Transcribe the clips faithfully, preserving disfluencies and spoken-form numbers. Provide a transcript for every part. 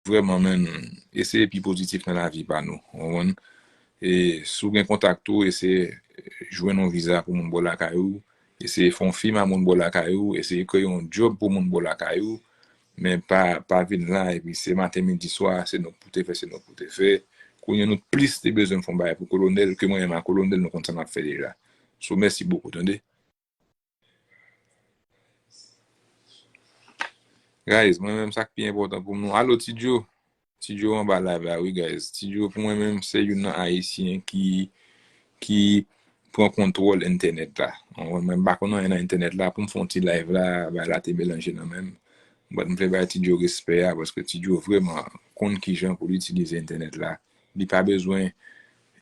vrèman, menn, eseye pi pozitif nan lavi pa nou. Ou konprann? E si w gen kontak tou, eseye jwenn yon viza pou moun bò lakay ou. Eseye fè yon fim a moun bò lakay ou. Eseye kreye yon djòb pou moun bò lakay ou. Men pa, pa vin la, epi se maten, midi, swa, se nou k pou te fè, se nou k pou te fè. Kounye a nou plis te bezwen fè yon bagay pou kolonèl ke mwen menm a kolonèl, nou konn sa n ap fè deja. So, mèsi bokou, tande. Guys, mwen menm sa k pi enpòtan pou m nou. Alo, Ti Djo. Ti Djo anba live la, wi, guys. Ti Djo, pou mwen menm, se youn nan Ayisyen ki, ki pran kontwòl entènèt la. Mwen, mwen pa konn anyen nan entènèt la. Pou m fè yon ti live la, bagay la te melanje nan men m. But m vle bay Ti Djo respè a, paske Ti Djo vrèman konn kijan pou l itilize entènèt la. Li pa bezwen,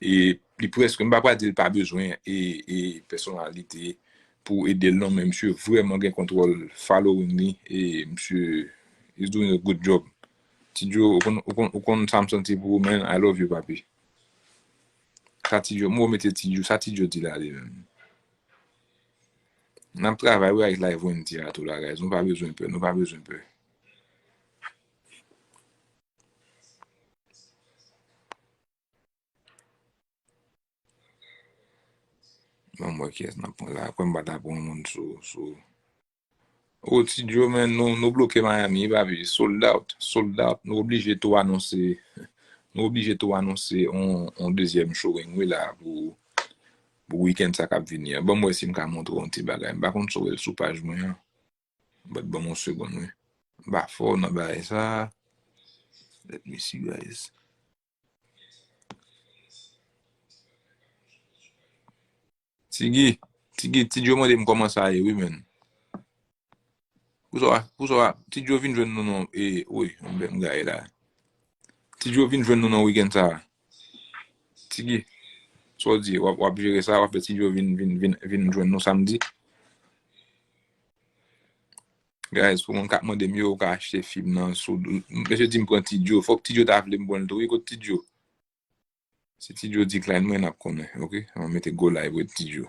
e li prèske, m pa pral di l pa bezwen e, e pèsonalite pou ede l non, men misye vrèman gen kontwòl following li, e misye is doing a good job. Ti Djo, ou konn, ou konn, ou konn sa m santi pou ou, man, I love you, papi. Sa Ti Djo, m mete Ti Djo, sa Ti Djo di la, li menm. N ap travay, wi, ak live Wendy a tou la, guys. Nou pa bezwen pè, nou pa bezwen pè. Ban m wè kiyès n ap pran la. Kwè m pa ta pran moun sou, sou. O, Ti Djo, men, nou, nou bloke Miami, wi, papi. Sold out, sold out. Nou oblije tou anonse, nou oblije tou anonse on, on dezyèm showing, wi, la, pou, pou wikenn sa k ap vini an. Ban m wè si m ka montre yon ti bagay. M pa konn si w wè l sou paj mwen an. But ban m yon segonn, wi. M pa fò nan bagay sa. Let me see, guys. Tigi, Tigi, Ti Djo mande m kòman sa ye, wi, men. Pou sa, pou sa, Ti Djo vin jwenn nou, non, e, wi, m ben m gaye la. Ti Djo vin jwenn nou nan wikenn sa. Tigi, sa w di, w ap, w ap jere sa, w ap fè Ti Djo vin, vin, vin, vin jwenn nou samdi. Guys, pou moun k ap mande m yo, ou ka achte fim nan sou, mesye di m pran Ti Djo, fòk Ti Djo ta vle m pran l tou, wi, kot Ti Djo? Si Ti Djo decline mwen, n ap konnen, oke? Mwen mete go live with Ti Djo.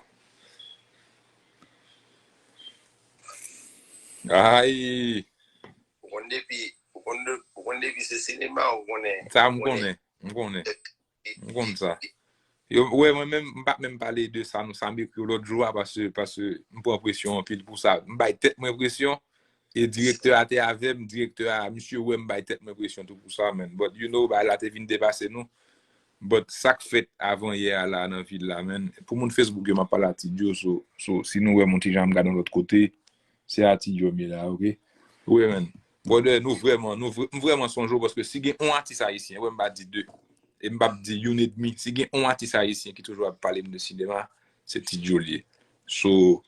Ay! Ou konn depi, ou konn de-, ou konn depi se sinema, ou konnen, sa m konnen, m konnen. M konn sa. Yo, wè, mwen menm, m pa t menm pale de sa, non, sa m ekri w lòt jou a, paske, paske m pran presyon anpil pou sa. M bay tèt mwen presyon, e direktè a te avè m, direktè a, misye wè m bay tèt mwen presyon tou pou sa, man. But, you know, bagay la te vin depase nou. But, sa k fèt avan yè a la nan vil la, man. Pou moun Facebook yo, m ap pale a Ti Djo, so, so, si nou wè m yon ti jan m gade yon lòt kote, se a Ti Djo m ye la, oke? Wi, man. Brother, nou vrèman, nou vre-, m vrèman sonje w, paske si gen yon atis ayisyen, wè, m pa di de, e m p ap di youn edmi, si gen yon atis ayisyen ki toujou ap pale m de sinema, se Ti Djo l ye. So,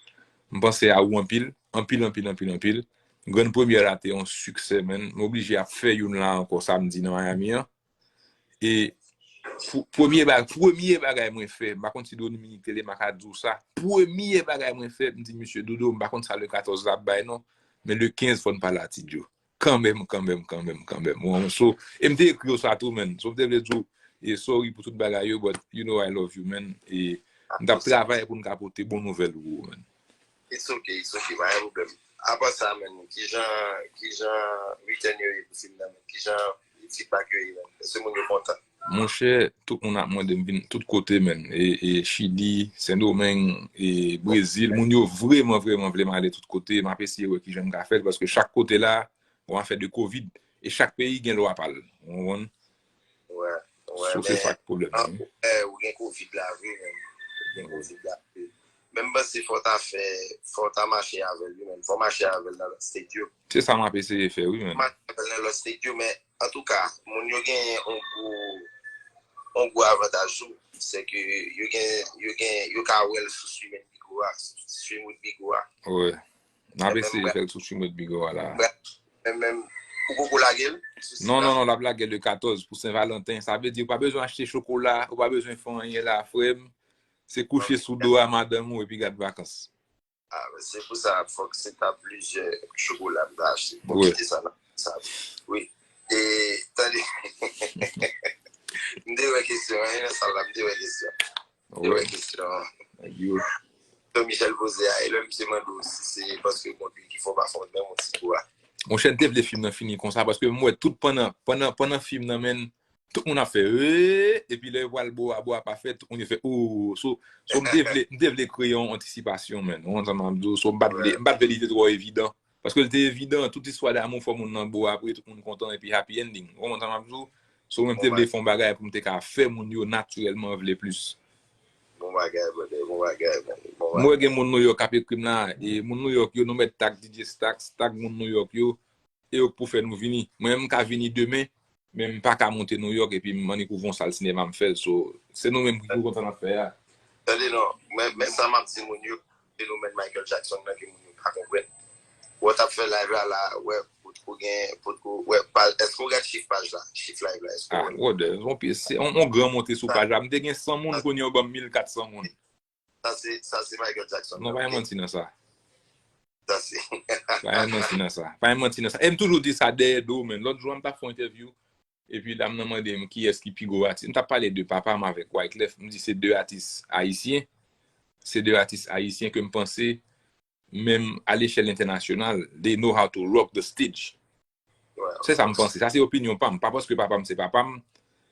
m panse a ou anpil, anpil, anpil, anpil, anpil. Grann premyè la te yon siksè, man. M oblije ap fè youn la ankò samdi nan Miami an. E pou, premye bagay, premye bagay mwen fè, m pa konn si Dominique te le m ka di w sa. Premye bagay mwen fè, m di misye Dodo, m pa konn sa le katòz la ap bay non, men le kenz fò n pale a Ti Djo. Kanmenm, kanmenm, kanmenm, kanmenm. Bon, so, e m te ekri w sa tou, man. So, m te vle di w, e sorry pou tout bagay yo, but you know I love you, man. E m t ap travay pou n ka pote bon nouvèl pou ou, man. It's okay, it's okay, pa gen pwoblèm. Apa sa, man, kijan, kijan return yo ye pou fim nan, man? Kijan feedback yo ye, man? Èske moun yo kontan? Monchè, tout moun ap mande m vin tout kote, man. E, e Chili, Sendomeng, e Brezil, moun yo vrèman, vrèman vle m ale tout kote. M ap eseye wè kijan m ka fè l, paske chak kote la, bon, afè de kovid, e chak peyi gen lwa pa l. Ou konprann? Wè, wè, so, se men sa k pwoblèm nan, wi. Ou gen kovid la vre, men. Ou gen kovid la vre. Men m panse fò w ta fè, fò w ta mache avè l, wi, men. Fò w mache avè l nan lòt state yo. Se sa m ap eseye fè, wi, men. Mache avè l nan lòt state yo, men antouka, moun yo gen yon gwo, yon gwo avantaj tou. Se ke yo gen, yo gen, yo ka wè l sou Stream with Bigo a, Stream with Bigo a. Wi. N ap eseye fè l sou Stream with Bigo a la. Men, men, ou poko lage l? Non, non, non, l ap lage le katòz pou Sen Valanten. Sa vle di, ou pa bezwen achte chokola, ou pa bezwen fè anyen la, frè m. Se kouche sou do a madanm ou epi gad vakans. Ah, se pou sa, fòk se ta plizyè chokola m ta achte. Bon, kite sa nan sa. Wi. E, tande. M te wè kesyon an, e nan sal la, m te wè kesyon. M te wè kesyon an. Nèg yo. Ton Michel poze a, e lè misye mande w si se paske w kontwi ki fè w pa fè w nan yon ti kou a. Monchè, m te vle fim nan fini konsa, paske m wè tout pandan, pandan, pandan fim nan, menn, tout moun ap fè, ee, epi lè yo pral bo a, bo a pa fèt, tout moun yo fè, oo, so, so m te vle, m te vle kreye yon antisipasyon, menn. Ou konprann sa m ap di w? So, m pa t vle, m pa t vle li te twò evidan. Paske l te evidan, tout istwa damou fè moun nan bo a, apre tout moun kontan, epi happy ending. Ou konprann sa m ap di w? So, mwen m te vle fè yon bagay pou m te ka fè moun yo natirèlman vle plis. Bon bagay, brother. Bon bagay, man. Bon Mwen gen moun New York k ap ekri m la, e moun New York yo, nou mèt tag D J Stax, tag moun New York yo, e yo k pou fè nou vini. Mwen, m ka vini demen, men m pa ka monte New York epi m annik ouvri yon sal sinema m fè l. So, se nou menm ki pou konn sa n ap fè a. Tande non, men, men sa m ap di moun yo, fenomèn Michael Jackson nan ke moun yo pa konprann. Wè w t ap fè live la, la, wè, potko gen, potko, wè, paj, èske w gad chif paj la, chif live la, èske w Ah, wè l? Brother, yon pye, se yon, yon gran monte sou paj la. M te gen san moun, kounye a yo ban m mil kat san moun. Sa se, sa se Michael Jackson. Non, pa gen manti nan sa. Sa se. Pa gen manti nan sa. Pa gen manti nan sa. E m toujou di sa dèyè do w, menn. Lòt jou a, m t ap fè yon entèvyou, epi dam nan mande m kiyès ki pi gwo atis. M t ap pale de papa m avèk Wyclef. M di se de atis ayisyen. Se de atis ayisyen ke m panse, menm a lechèl entènasyonal, they know how to rock the stage. Se sa m panse. Sa se opinyon pa m. Pa paske papa m se papa m,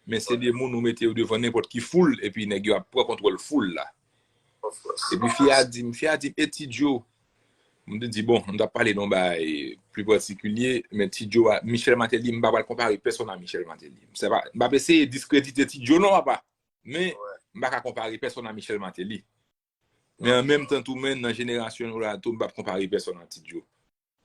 men se de moun ou mete yo devan nenpòt ki foul, epi nèg yo ap pran kontwòl foul la. Epi fi a di m, fi a di m, e Ti Djo. M te di, bon, m t ap pale de yon bagay pli patikilye, men Ti Djo a, Michel Martelly, m pa pral konpare pèsòn a Michel Martelly. Se pa, m p ap eseye diskredite Ti Djo non, papa. Men, m pa ka konpare pèsòn a Michel Martelly. Men an menm tan tou, men nan jenerasyon nou la tou, m p ap konpare pèsòn a Ti Djo.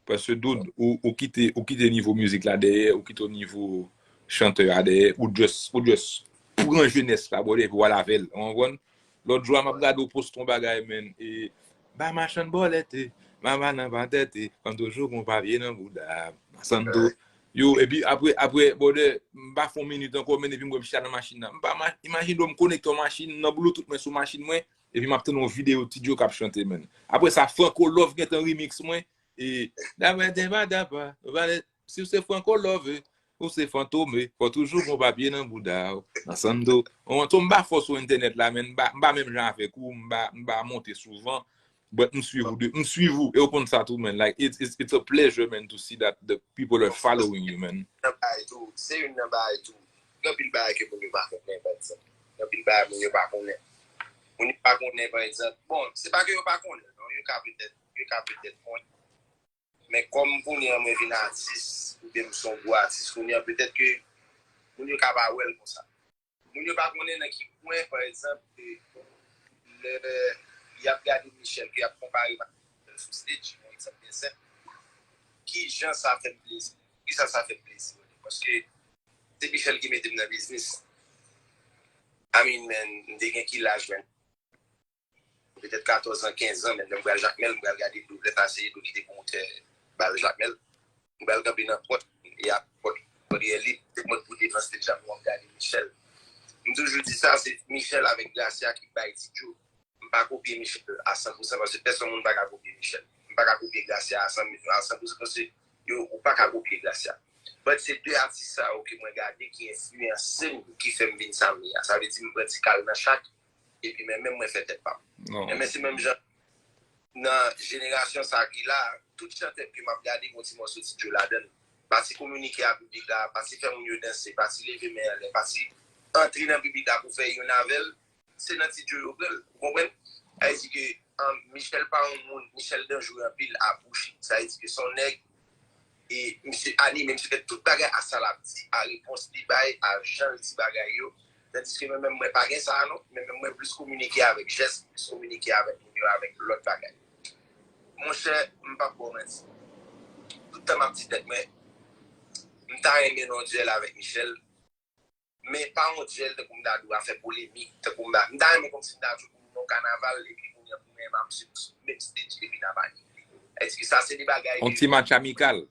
Paske, dude, ou, ou kite, ou kite nivo mizik la dèyè, ou kite nivo chantè a dèyè, ou just, ou just pran jenès la, brother, epi w al avè l, ou konprann? Lòt jou a, m ap gade w poste yon bagay, menn, e, ba machann bòlèt, e, mama nan pa tèt, e, kòm toujou gon papye nan bouda, Sando. Yo, epi apre, apre, brother, m pa fè yon minit ankò, menn, epi m wè m chita nan machin nan. M pa ma-, imajine w m konekte yon machin, nan Bluetooth mwen sou machin mwen, epi m ap tande yon videyo Ti Djo k ap chante, menn. Apre sa, Franco Love gentan remix mwen, e, dapa dapa dapa, si w se Franco Love, ou se fantome, fò toujou gon papye nan bouda w, nan Sando. Ou konprann, m pa fò sou entènèt la, menn, m pa, m pa menm jan avèk ou, m pa, m pa monte souvan, but m swiv ou, de, m swiv ou, e ou konn sa tou, menn. Like, it's, it's, it's a pleasure, man, to see that the people are following you, man. Nan bagay tou, se youn nan bagay tou. Gen anpil bagay ke moun yo pa konnen, pa egzanp. Gen anpil bagay moun yo pa konnen. Moun yo pa konnen, pa egzanp. Bon, se pa ke yo pa konnen, non, yo ka petèt, yo ka petèt konnen. Men kòm kounye a mwen vin atis, oubyen m se yon gwo atis, kounye a petèt ke moun yo ka pa wè l konsa. Moun yo pa konnen nan ki pwen, pa egzanp, ke lè y ap gade Michel, ke y ap konpare m ak Michel sou stage, yon egzanp byen senp, ki jan sa fè m plezi? Poukisa sa fè m plezi? Paske se Michel ki mete m nan biznis. I mean, man, m te gen ki laj, man? Petèt katòz an, kenz an, men lè m pral Jakmèl, m pral gade Doblèt Aseyedou ki te pwomotè bal Jakmèl. M pral kanpe nan pòt, e a pòt, pòt dèyè li, tout moun pou devan stage la pou m ap gade Michel. M toujou di sa, se Michel avèk Gracia ki bay Ti Djo. M pa kopye Michel a san pou san, paske pèsonn moun pa ka kopye Michel. M pa ka kopye Gracia a san, a san pou san, paske yo, ou pa ka kopye Gracia. But se de atis sa yo ke mwen gade ki enfliyanse m, ki fè m vin sa m ye a. Sa vle di m pran ti kal nan chak, epi men menm mwen fè tèt pa m. Men se menm jan nan jenerasyon sa ki la, tout chantè ke m ap gade, gon ti mòso Ti Djo ladan l. Pati kominike a piblik la, pati fè moun yo danse, pati leve men anlè, pati antre nan piblik la pou fè youn avè l, se nan Ti Djo yo pran l. Ou konprann? Sa vle di ke, um, Michel pa yon moun, Michel danjere anpil a bouch li. Sa vle di ke se yon nèg e misye anime, misye fè tout bagay a sa l ap di, a repons li bay, a jan l di bagay yo. Tandiske mwen menm, mwen pa gen sa a non. Mwen menm, mwen plis kominike avèk jès, plis kominike avèk moun yo, avèk lòt bagay. Monchè, m p ap ba w manti. Tout tan m ap di tèt mwen, m ta renmen nan yon dyèl avèk Michel, men pa yon dyèl tankou m ta di w a fè polemik, tankou m ta, m ta renmen kòmsi m ta jwe pou nou nan yon kanaval, epi kounye a pou mwen m ap sou menm stage epi n ap anile. Èske sa se de bagay Yon ti match amikal.